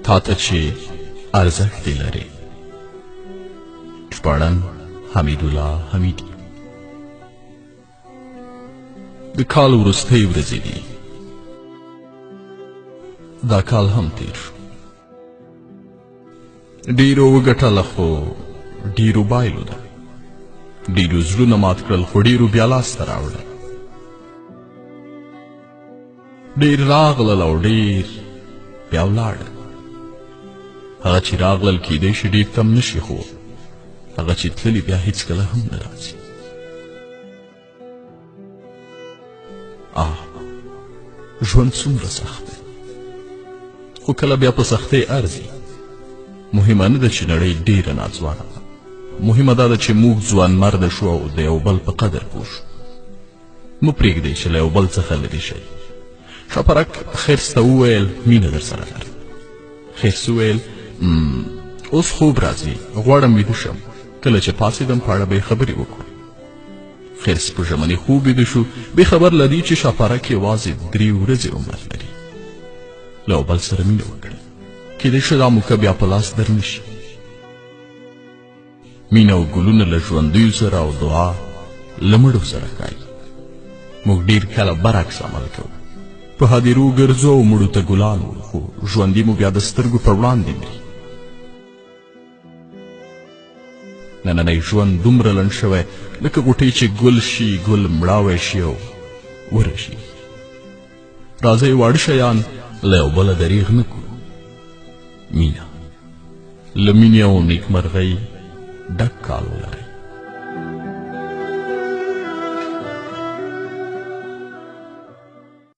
تا ته چې ارزښت یې لرې. ژباړن حمیدالله حمیدي. د کال وروستۍ ورځې دي. دا کال هم تیر شو. ډیرو وګټله خو ډیرو بایلوده. ډیرو زړونه مات کړل خو ډیرو بیا لاسته راوړل. ډیر راغلل او ډیر بیا ولاړل. هغه چې راغلل کیدای شي ډیر تم نه شي، خو هغه چې تللي بیا هیڅکله هم نه راځي. آه، ژوند څومره سخت دی، خو کله بیا په سختۍ ارزي. مهمه نه ده چې نړۍ ډیره ناځوانه ده، مهمه دا ده چې موږ ځوانمرده شو او د یو بل په قدر پوه شو. مه پرېږدئ چې له یو بل څخه لرې شئ. شاپرک خرس ته وویل مینه در سره لرم. خرس وویل اوس خوب راځي، غواړم ویده شم. کله چې پاڅېدم په اړه به یې خبرې وکړو. خرس په ژمني خوب ویده شو، بې خبر له دې چې شاپرک یوازې 3 ورځې عمر لري. له یو بل سره مینه وکړئ، کیدای شي دا موقع بیا په لاس در نه شي. مینه او ګلونه له ژوندیو سره او دعا له مړو سره ښایي. موږ ډېر کله برعکس عمل کوو، په هدیرو ګرځو او مړو ته ګلان وړو، خو ژوندي مو بیا د سترګو پر وړاندې مري. نننی ژوند دومره لنډ شوی لکه غوټۍ چې ګل شي، ګل مړاوی شي او ورشي. راځئ واړه شیان له یو بله دریغ نه کړو. مینه له مینې او نیکمرغۍ ډک کال ولرئ.